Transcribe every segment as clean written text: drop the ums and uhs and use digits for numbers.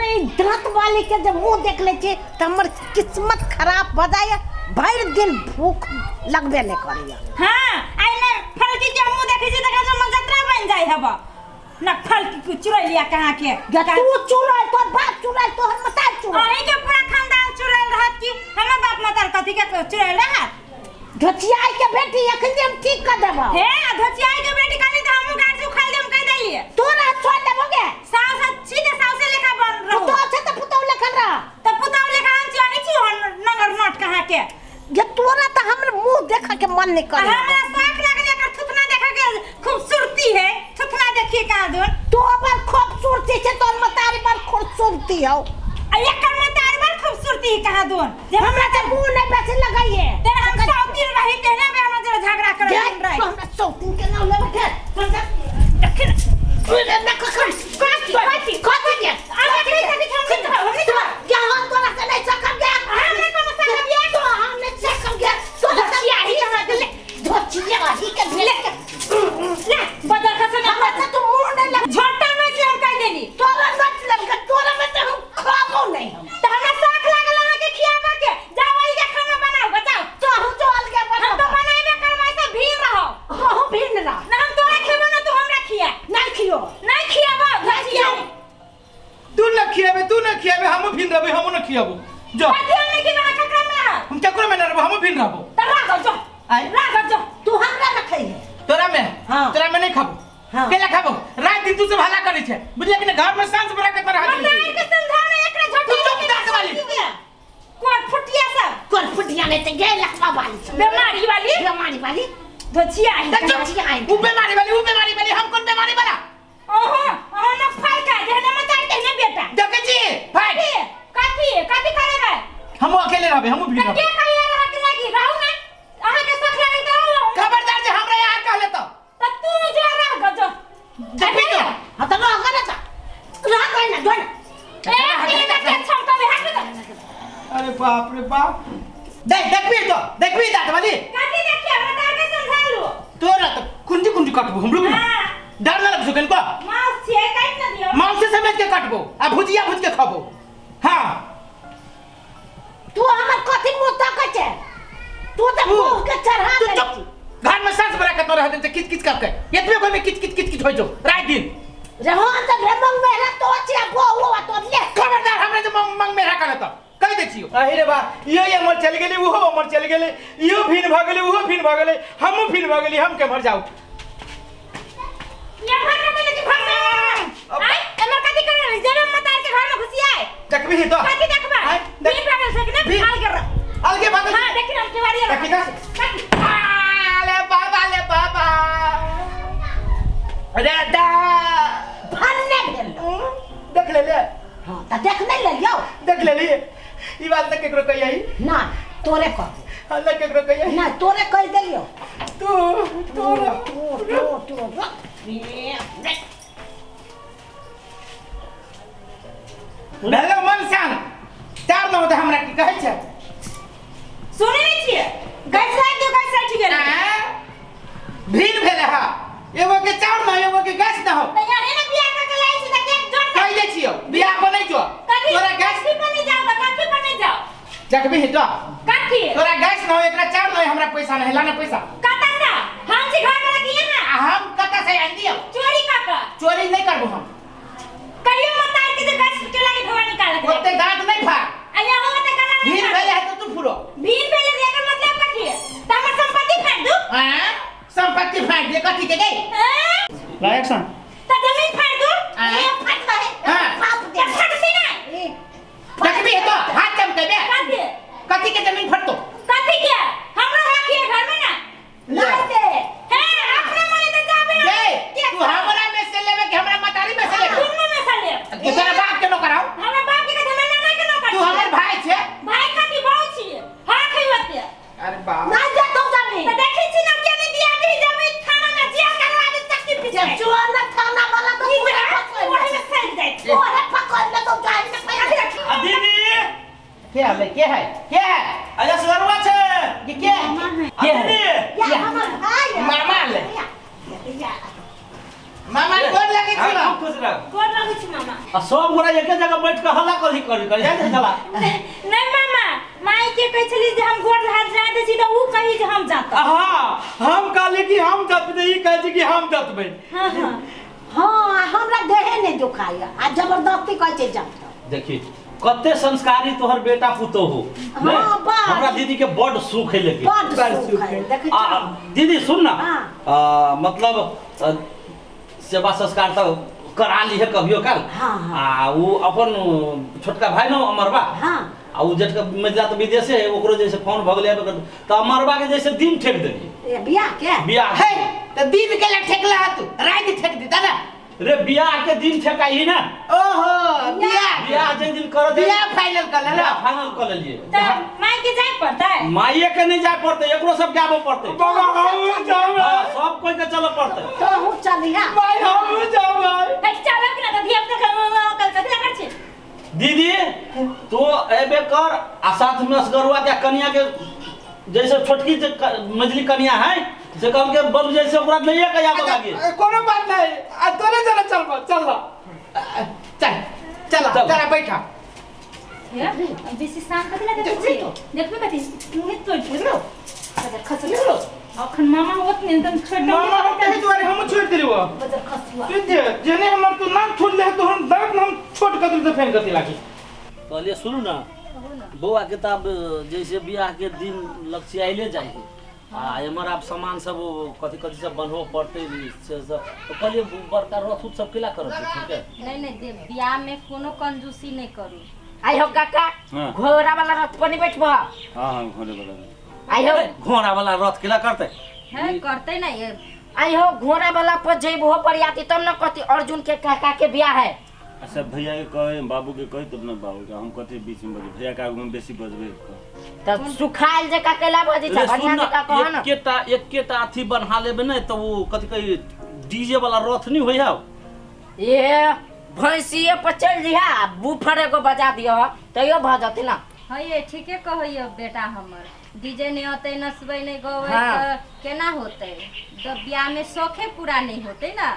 ई दाँत वाली के जब मुंह देख लै छी तऽ हमर किस्मत खराब भऽ जाइए, भरि दिन भूख लगबे नहि करैए। हाँ, आई ने फलकी के मुंह देखै छी तखन से मन जतरा बन जाय हब न। फलकी के चुरैलिया कहाँ के? या तू चुड़ैल, तोहर बाप चुड़ैल, तोहर मतार चुड़ैल। अहीं के पूरा खानदान चुड़ैल रहत कि हमर बाप मतार कथी के चुड़ैल रहत? धोचियाई के बेटी, अखन हम ठीक कर देबो। हे धोचियाई के बेटी, कहली त हमहूँ गाड़ से उखाड़ देम, कह देलिए। तोरा छोड़ देबो गे? सास छी त सास लेखा बन रहू। पुतोह छै त पुतोह लेखन रह। त पुतोह लेखा हम छी, अहीं छी नंगर नट कहाँ के। जे तोरा त हमर मुंह देखे के मन नहीं करे। हमरा शौक लागल एकर थुथना देखे के, खूबसूरती है थुथना देखिए कहाँ दूर। तो बड़ खूबसूरती छै, तोर मतारी बड़ खूबसूरती हौ। आ एकर मतारी बड़ खूबसूरती है कहाँ दूर। जे हमरा के मुंह नहीं बेसी लगाइए। तेरे हम सौतीन रही तेने भी हमरा जरा झगड़ा कर गे, रही। तो हमरा सौतीन के नाम लेबे के देखिन। कथी कथी कथी के? अरे नहीं सकी, हम नहीं हम नहीं। क्या हम तोरा से नहीं सकब गे? हम नहीं कोनो सकब गे। तो हम नहीं सकब गे। तोरा से धोचिया ही हमरा के ले। धोचिया ही के ले। ले बदल खसे ना। हमरा से तू मुंह नहीं लग। झोटा में से हम कह देली। तोरा नच लग, तोरा में तो हम खाबो नहीं हम। तो हमरा शौक लागल अहाँ के खियाबा के। जाओ अलगे खाना बनाओ, बताओ। तो हम तो अलगे हम तो बनाबो। बनाएबे करबै से भीड़ रहो। तो हम भी न रह। ना हम तोरा खेबो ना तू हमरा खिया। नहीं खियो। नहीं खियाबो धोचिया। तू न खियाबे, तू न खियाबे, हमहूँ भिन रहबै, हमहूँ न खियाबो जो। कथी हम नहीं खियाबो? ककरा में रह? हम केकरो में न रहबो, हमहूँ भिन रहबो। त राखो जो। आय? राखो जो। तू हमरा रखै है। तोरा में? हाँ। तोरा में नहीं खाबो। हाँ। केला खाबो? रात दिन तू सब हल्ला करै छै, बुझले कि ने? घर में सांस बड़ा के तरह। मतार के समझाओ ना एकरा झोटा। तू चुप दाँत वाली। कोन फुटिया सब? कोन फुटिया नहीं तो गे लखवा वाली सब। बीमारी वाली। बीमारी वाली। धोचिया है। देख चुप। धोचिया है। उ बीमारी वाली, उ बीमारी वाली, हम कोन बीमारी वाला? ओहो ओहो न फलका जेहने मतार तेहने बेटा। देखै छी फाइट। कथी कथी कथी करेबै? हमहूँ अकेले रहबै, हमहूँ भिन त के रहबै। कहिया रह के लागी रहू ना, अहाँ के शौक लागल त रहू। खबरदार जे हमरा यहाँ कहले तो। त तू जो रह ग जो। देखबी तो। हाँ तो रह गए ना, रह गए ना, जो ना। ए तीन के छमकबे हट त। अरे बाप रे बाप, देख देखबी तो, देखबी दाँत वाली। कथी देखिए? मतार के समझा लू। तोरा तो कुंजी कुंजी कटबो हमरो के। हाँ। डर न लगछौ कनिको? मांस छियै, काटि न दियौ। मांस से समझ के कटबो आ भुजिया भुज के खाबो। हाँ। तू हमर कथी मुंह तकै छै? तू तऽ मुंह के चढ़ा तू दै चुप छी। घर में सास बड़ा के तोरा हदन से किच किच करके एतबे घर में किच किच किच किच होइ छौ रात दिन। रे हम तऽ रे मंग मेहरा तो छी आ बहु आ तो ले। खबरदार हमरा जे मंग मंग मेहरा करे तो कहि दै छियौ। अहि रे बा, इहो अमर चलि गेली, ओहो अमर चलि गेलै, इहो भिन भऽ गेलै, ओहो भिन भऽ गेलै, हमहूँ भिन भऽ गेली, हम केम्हर जाउ? ये घर में बोले कि घर में आय एमर कथी करे रही जेबे मतार के घर में घुसी आय। देखबी तो। कथी देखबा? आय, देख। भीड़ भागल छै कि ना? भीड़। आल कर। अलगे भागल। हां देखि ना केवाड़ी। देखी ना। कथी? अरे बाबा ले बाबा, अरे दा भन्ने भेल। देख ले ले। हाँ तऽ देख नहि लेलियौ? देख लेली। ई बात न केकरो कहियही। ना तोरे कह। हाँ, न केकरो कहियही। ना तोरे कहि देलियौ। तू तोरा तू तू तू रख। भेलो मन सान चार नौ तऽ हमरा की कहै छै? सुनै नहि छियै? गैस राखि दियौ, गैस राखि गेलै। आँय? भीड़ भेलै हा, एगो के चाउर न, एगो के गैस न हो। तऽ यहाँ ने बियाह कऽ के लाइ छी तऽ के जोड़। कहि दै छियौ बियाह बनै छौ। कथी? तोरा गैस कथी बनै जाओ तऽ कथी बनै जाओ? देखबी तो। कथी? तोरा गैस न हो, एकरा चाउर न हो, हमरा पैसा नहीं, लाना पैसा। कतऽ से? हम छी घर वाला कि यहाँ? आ हम कतऽ से आनि दियौ? चोरी कऽ कऽ। चोरी नहि करबो हम। कहियो मत आइ के जे गैस के लागी धोआ निकालत रहे। ओते दाँत नहि फाड़। आ यहाँ होते गला नहि भीड़ फाड़। भेलै है तऽ तू फुरो। भीड़ भेलै तऽ एकर मतलब कथी है? तऽ हमर संपत्ति फाड़ि दू। आँय? संपत्ति फाड़ि दे कथी के गई? आँय? ला एक्शन। तऽ जमीन फाड़ि दू। आँय? ए फट रहे। हाँ। बाप दे। तऽ फाटतै नहि। ए, देखबी तो हाथ चमकेबे। कथी? कथी के जमीन फटतो? कथी के? हमरो हक है घर में ना। नहीं दे। हे अपने मने तऽ जाबे हम। गे तू हमरा में से लेबे कि हमरा मतारी में से लेबे? दुनू में से लेब। कि तोरा बाप के नौकर आउ? हमरा बाप के कथी, हमरा नाना के नौकर। तू हमर भाई छे। भाई कथी, बहु छियै, हक है ओते। अरे बाप। नहीं दे तो जमीन। तऽ देखै छी ना के नहीं दिया भी जमीन, थाना में जेल करवा दे चक्की जब पीछे। चोर न थाना वाला तो ई तोरे जे पकड़ ओही ले। में सैल जाइत। तोरे पकड़ ले तो जाहि ने पहिले। आ दीदी। के है, के है, के है? अरे सलरुआ छै। ये के है, के आ है? दीदी। या हमर भाई है। मामा ले। या, या। मामा गोर लगै छी। हाँ, खूब खुश रह। गोर लगै छी मामा। आ सब गोरा एके जगह बैठ के हल्ला कथी करी करी जाइ छला? नहीं मामा, माई के कहै छली जे हम गोर हाथ जा दै छी तऽ ऊ कही जे हम जात। हाँ, हम कहली कि हम जतबै, ई कहै छी कि हम जतबै। हाँ हाँ। हाँ, हमरा देहे नहि दुखाइए आ जबरदस्ती कहै छै जब। देखी कते संस्कारी तोहर बेटा पुतोह हो। हाँ, नहीं? बड़। हमरा दीदी के बड सुख है लेकिन। बड बड़ सुख सुख है है। देखै आ, छी। दीदी सुन ना। हाँ। मतलब सेवा संस्कार तो करा ली है कभियो काल। हाँ, हाँ। आ वो अपन छोटका भाई न अमरबा। हाँ। आ उ जेटका मजला तो विदेशे है, ओकरो जैसे फोन भऽ गेलै त अमरबा के जैसे दिन ठेक देलियै। ए, बियाह के? बियाह हे त दिन के ला ठेकला तू, राति ठेक देता ना। रे बियाह के दिन ठेकाई ना। ओहो बियाह। बियाह जे दिन कर दे। बियाह फाइनल कर लेला। बियाह फाइनल कर लेलियै। तऽ माई के जाय पड़तै? माइये के नहीं जाय पड़तै, एकरो सब के आबऽ पड़तै। बाबा हमहूँ जाबै। हाँ, सब कोई के चलऽ पड़तै। तोहूँ चलिहा। भाई हमहूँ जाबै। है चलब कि ना तऽ धिया पुता के कथी ला करै छी? दीदी तो एबे कर आ साथ में असगरुआ के कनिया के जैसे छोटकी जे मझली कनिया है से कहल के बल जैसे ओकरा लइए के आबऽ लागी। अच्छा, कोनो बात नहीं, आ तोरे जरा चलबो, चल ला। चल चल। चल। जरा बैठा। हे, बेसी शान कथी ला देखै छी? देखबै कथी? मुँहे तोड़ि देबै। बजर खसलो। अखन मामा होत ने एकदम छोड़। मामा हम ताहि दुआरे हमहूँ छोड़ि देलियै ओ। बजर खसुआ। तू जे जेने हमर तू नाम छोड़ ले तो हम दर्द हम छोट कर दिल तो फेन कथी लागी। कहलिए सुनू ना बौआ के तऽ आब जैसे बियाह के दिन लक्षियाइले जाइ है आ एमहर आब सामान सब ओ कथी कथी सब बनबऽ पड़तै से सब, तऽ कहलिए बड़का रथ उथ सब केला करब ठीक है? नहीं नहीं, दे बियाह में कोनो कंजूसी नहीं करू। आई हो काका। हाँ। घोड़ा वाला रथ पर नहीं बैठबो? हाँ हाँ, घोड़े वाला। आई हो। घोड़ा वाला रथ केला करतै? है करते नहीं ये। आई हो घोड़ा वाला पर जइबो बरियाती तब न कहती अर्जुन के काका के बियाह है। अच्छा भैया के कहे, बाबू के कही तब न बाबू के, हम कथी बीच में बजबै, भैया के आगू में बेसी बजबै। तब सुखायल जका केला बजै छै? रे सुन बढ़िया ना, जका कह न। एकेटा एकेटा अथी बन्हा लेबै ने तऽ ओ कथी कही डीजे वाला रथ नहीं होइ है। ए भैंसिए पर चल जिहा, बूफर एगो बजा दियो तैयो भऽ जतै ना। हाँ ये ठीके कहैया बेटा हमर, डीजे नहीं होते, नचबै नहीं गबै। हाँ। तऽ केना होतै? जब बियाह में शौखे पूरा नहीं होतै ना।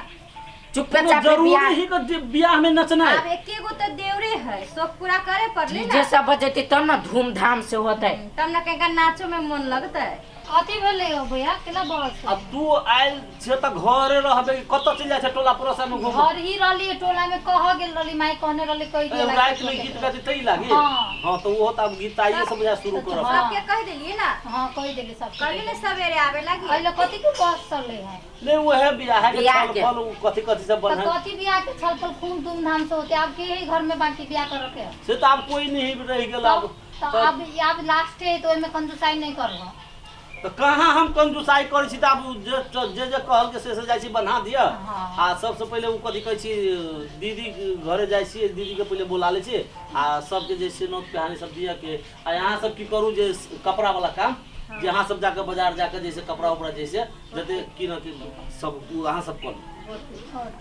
चुप्पे कोनो चापे जरूरी बियाह ही के जे बियाह में नचनाइ। आब एके गो तऽ देवरे है, शौक पूरा करे पड़ले डीजे ना। सब बजेतै तब न धूमधाम से होतै। तब ना कहीं नाचो में मन लगतै। कथी भेलै हो भैया, केना बहस? आ तू आयल छे तऽ घरे रहबे कि कतऽ चलि जाइ छै टोला पड़ोसा में घूम? घर ही रहली, टोला में कह गेल रहली, माई कहने रहली कहि दिया। राति में गीत गाती तै लागी। हाँ। हाँ तऽ ओहो तऽ आब गीत आइए से बुझाइ शुरू करब। हाँ। सबके कहि देलियै ना? हाँ कहि देली सब। कहली ने सवेरे आबे लागी। अइले कथी के बहस चलै है? नहीं वह बियाह के बियाह छल के। फल उ कथी कथी सब तऽ बन्है। कथी बियाह के छल फल खूब धूमधाम से होते, आब के ही घर में बाकी बियाह करे के है? से तऽ आब कोई नहीं रहि गेल आब। तब तऽ आब आब लास्ट है तो ओहिमे कंजूसाई नहीं करबो। तऽ कहाँ हम कंजूसाई करै छी? तऽ आब उ जे जे जे कहल के से से जाइ छी बन्हा दिअ। हाँ। आ सबसे पहिले उ कथी कहै छी दीदी घरे जाइ छी, दीदी के पहिले बोला लै छी आ सबके जे छै नोत पिहानी सब दिअ के। आ यहाँ सब की करू जे कपड़ा वाला काम जे अहाँ सब जाके बाजार जाके जैसे कपड़ा उपड़ा जैसे जते किन के सब उ अहाँ सब करू।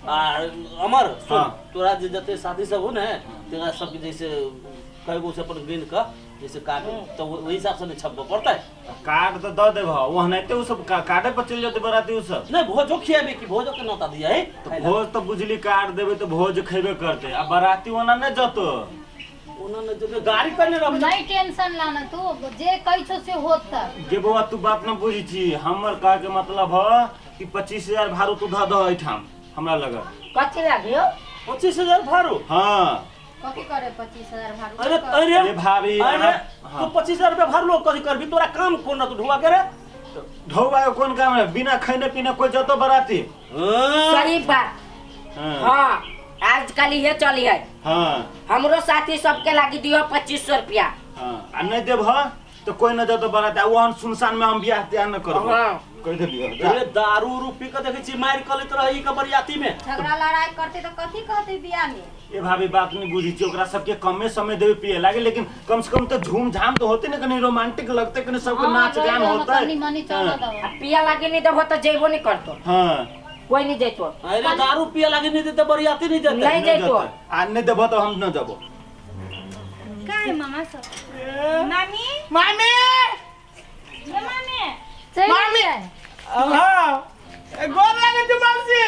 आ अमर सुन। हाँ। तोरा जे जते साथी सब हो ने तेरा सबके जैसे कएगो से अपन गिन कऽ जैसे कार्ड तऽ ओहि हिसाब से ने छपबऽ पड़तै। कार्ड तऽ दऽ देबह, ओहनाइते उ सब कार्डे पर चलि जेतै बराती उ सब। नहीं भोजो खियाबे कि भोजो के नौता दिया है? तऽ भोज तऽ बुझली कार्ड देबै तऽ भोज खेबे करतै, आ बराती ओना नहि जतो। ओना नहि जेबै, गाड़ी कने रहबै। नहीं टेंशन लाना, तू जे कहै छौ से होतै। गे बौआ तू बात न बुझै छी, हमर कहै के मतलब ह कि 25,000 भाड़ू तू धऽ दह एहिठाम हमरा लग। कथी लागियो? 25,000 भाड़ू? हाँ। कथी करे 25,000 भाड़ू? अरे अरे अरे भाभी, अरे हाँ। तू 25,000 रुपया भाड़ू लोग कथी करबी? तोरा काम कोन तू ढुआ के रे? ढौआ के कोन काम है, बिना खैने पीने कोई जतो बराती? हाँ। सही बात। हाँ। हाँ आजकल इहे चली है। हाँ। हमरो साथी सबके लागी दियो 2500 रुपया। हाँ, आ नहीं देबह तो कोई न जतो बराती, आ ओहन सुनसान में हम बियाह तियाह न करबो। हाँ। कहि देलियो जा। अरे दारू उरू पी के देखै छी मारि कलैत रहै ई के बरियाती में। झगड़ा लड़ाई करते तऽ कथी कहते बियाह में? ए भाभी बात नहीं बुझी छी, ओकरा सबके कमे समय देवे पिए लागे, लेकिन कम से कम तो झूम झाम तो होते ना, कनी रोमांटिक लगते, कनी सबके हाँ, नाच गान होते। कनी मनी चल हाँ। दो। आ पिया लागी नहीं देबो तऽ जइबो नहीं करतो। हाँ। कोई नहीं जइतो। अरे दारू पिए लागी नहीं देते बरियाती नहीं देते। नहीं जइतो। आ नहीं देबो तो हम न जबो। का है मामा सब? मामी। मामी। ये मामी। चलि मामी। गेलियै? हाँ, गोर लागै छी मासी।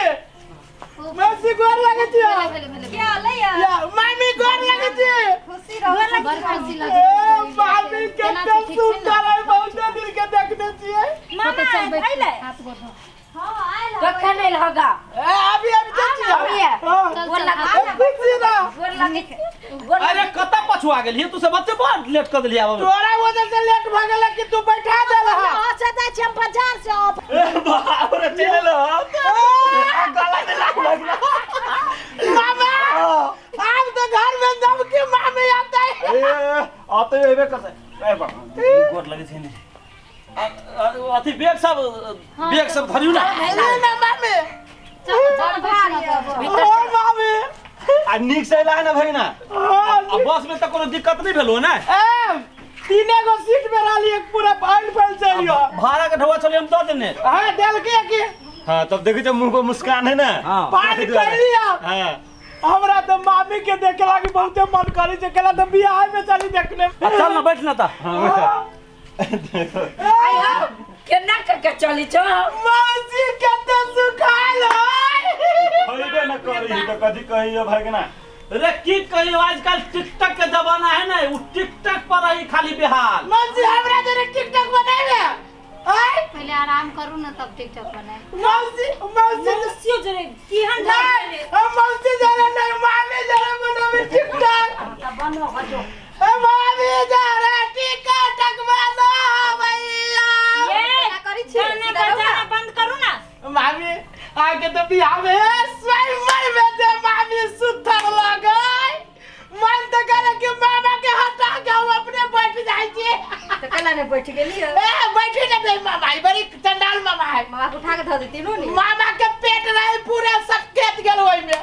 मौसी गोर लागै छी। भेले भेले। के अलै? या मामी, गोर लागै छी। खुशी रहू। बड़ खुशी ए लागै। मामी, केना कते छै, ठीक छै ने? सुंदर है, बहुते दिन के देखने छियै। मामा चल बैठ, अइलै? हाथ गोड़ धो। हां, आयल। कखन एल हगा? ए अभी अभी जाइ छी। अभी? हां। चल गोर चल। लगा। ए, खुशी ना। गोर लगे, गोर। अरे, कतऽ पछुआ गेलियै तू सब? बच्चे बड़ लेट कऽ देलियै आब। तोरा वजह से लेट भऽ गेलै कि तू बैठा देला। हां से जाइ छी हम बाजार से अब। ए बाप रे, चलि एलो। गला में लाग लाग। मामा, आब तो घर में दम के मामी आता है। ए आते एबे कर। ए बाप, गोर लगे छै ने। अथी बैग सब, बैग सब धरियौ ना। ले ना मामी। चल चल, बैठ ना तब। ओ मामी। आ नीक से एला ने भैना? हाँ। आ बस में तऽ कोनो दिक्कत नहि भेलो ने? ए, तीने गो सीट में रहली, एक पूरा फाइल फाइल चलियो। भाड़ा के ढौआ छलै, हम दऽ देने। हाँ, देलके कि। हाँ, तब देखै छ मुंह पर मुस्कान है ना। हाँ। पान कर लिया। हाँ। हमरा तो मामी के देखे लागी बहुते मन करी छै, केला तो बियाह में चली देखने। आ चल ना, बैठ ना तऽ। आइ केना करके चली छौ? मौसी कते सुखाल है। होइबे न करी तऽ कथी कहियो भगना। रे, की कहियो, आजकल टिकटक के जमाना है ना, उ टिकटक पर रही खाली बेहाल। मौसी, हमरा जरे टिकटॉक बनाइबे आय। पहले आराम करू ना, तब टिकटॉक बनाए। मौसी, मौसी। मौसियो जरे केहन? नहीं, हम मौसी जरे नहीं, मामी जरे बनाबे टिकटॉक। बनो हजो। ए मामी जरे टिकटॉक बनो भैया। ये करी छी? गाना सीधा रहू ना। बजाना बंद करू ना। मामी आके तो बियाह में स्वयंवर में जे मामी सुथर लगे, मन तो करे कि मामा के हटा के हम अपने बैठ जाय छी। तऽ कला ने बैठ गेली? ए, बैठी न दे मामा, ई बड़ी चंडाल मामा है। मामा के उठा के धऽ देती नु नी। मामा के पेट रहे पूरा सकेत गेल ओइ में।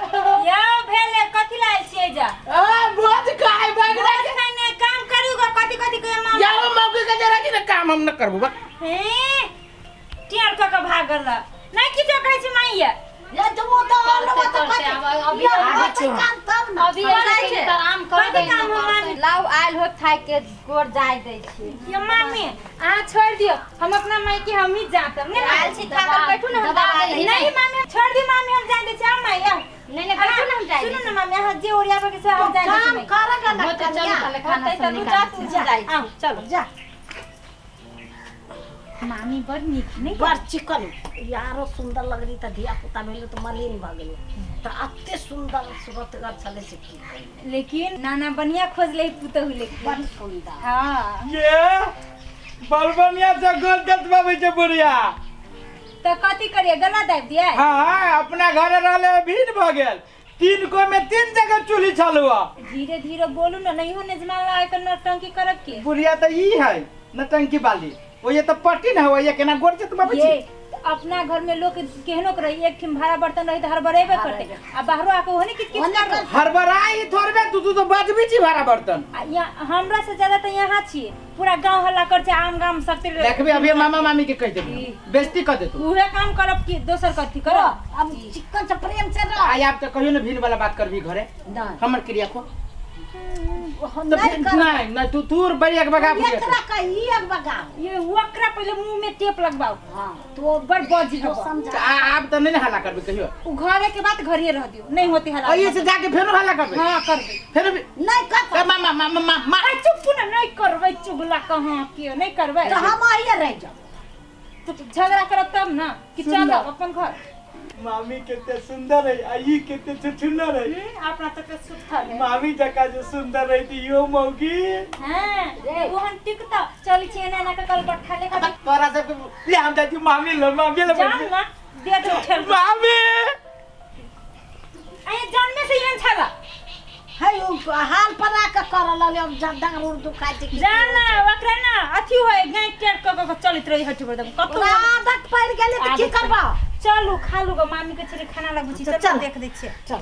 यौ भेले, कथी लायल छियै जा? आ भोज खाय भगरा भोज खाय नहि, काम करू ग। कथी कथी के मामा? या वो मौके के जरा की ना काम हम न करबो बा। हे, टेढ़ कऽ के भागल नहि, किछो कहै छै माइया। ये तो वो तो और करते वो तो करते अब अभी ये आगे होतै छो। काम तब ना। अभी ऐसे छै तऽ आराम कर कथी दे। काम हम मामी? लाउ, आयल हो थाक के, गोर जाय दै छी। ये मामी, अहाँ छोड़ि दियौ, हम अपना मायके हमही जातब ने। आयल छी थाकल, बैठू ने, हम दबा दबा दही। दै। नहीं मामी, छोड़ दी मामी, हम जान दै छी। आउ माई, आउ। नहीं नहीं, बैठू ने, हम जाय। सुनू ने मामी, अहाँ जे ओरियाबै के से हम जाय दै छी काम माई। करेगा ना। होतै, चलू कन्या। पहले खाना होतै सब तऽ तू जा, निकालै तू छी। जा, आउ चलू। जा। मामी बड़ नीक नहि? बड़ चिकन यारो सुंदर लगली, तऽ धिया पुता भेलै तऽ मलिन भऽ गेलै, तऽ एते सुंदर सुरतगर छलै से की कही। लेकिन नाना बढ़िया खोजले पुतहु लेकिन। बड़ सुंदर। हाँ। ये बड़ बढ़िया से गोल देत बाबू छै बुढ़िया। तऽ कथी करिए, गला दाबि दियै? हाँ, अपना घरे रहले भीड़ भऽ गेल, तीन को में तीन जगह चूल्ही छलुआ। धीरे धीरे बोलू ने, नहीं हो निजमान लागे के नौटंकी करब के। बुढ़िया तऽ ई है नटंकी वाली, ओ ये तऽ पट्टी न हो, ये केना गोर छै बाबू। ये तऽ अपना घर में लोग केहनो के रही, एक ठिम भाड़ा बर्तन रही तऽ हड़बड़ेबे करते, आ बाहरो आके ओहने किच किच करब। हड़बड़ाई थोड़बे, तू तू तो बजबी छी भाड़ा बर्तन। आ यहाँ हमरा से ज्यादा तऽ यहाँ छियै, पूरा गांव हल्ला कर छै, आम गाम सब। देखबी, अभी मामा मामी के कहि देबी, बेइज्जती कर देतू। उहे काम करब कि दोसर कथी करब? अब चिकन से प्रेम से रह। आई आब तऽ कहियो ने भीन वाला बात करबी घरे। नहीं। हमर क्रिया को तो नहीं फिर करब। नहीं नहीं, तू तूर बड़ी एक बगा बुढ़िया। एकरा कही एक बगा। ये ओकरा पहिले मुंह में टेप लगवाओ। हाँ। तो बड़ बज तो हबो। समझा। आब तऽ नहीं ने हल्ला करबी कहियो। उ घरे के बात घरे रह दियो, नहीं होती हल्ला। और ये से जाके फेरो हल्ला करबी? हाँ, करबै। फेरो भी नहीं कर। ए, मामा मामा मामा। अरे चुप ना, नहीं करबै चुगला, कहाँ के नहीं करबै। तो हम आइए रह जाओ। तो झगड़ा करब तब ना कि चलो अपन घर। मामी केते सुंदर है आ ई केते छुछुनर है। अपना तो के सुथर है। मामी जका जो सुंदर रही थी यो मौगी। हां, ओहन टिकता चली छी एना एना के कल पट्ठा ले के। तोरा सब ले हम जाती मामी लो, मामी लो। जान ना दे दो ठेल। मामी। अये जन्मे से एहन छला। है उ हाल पर आके कर लले, अब ज्यादा उड़ दुखाइ छै कि। जान ना, ओकरा ना अथी होय गाय टेर क क चलत रही हट बरदम कतौ। ओकरा आदत पड़ि गेलै तऽ की आदत। करबा? चलू, खा लू ग, मामी के छेले खाना लगबै छी। चल, चल चल। देख दै छियै। चल।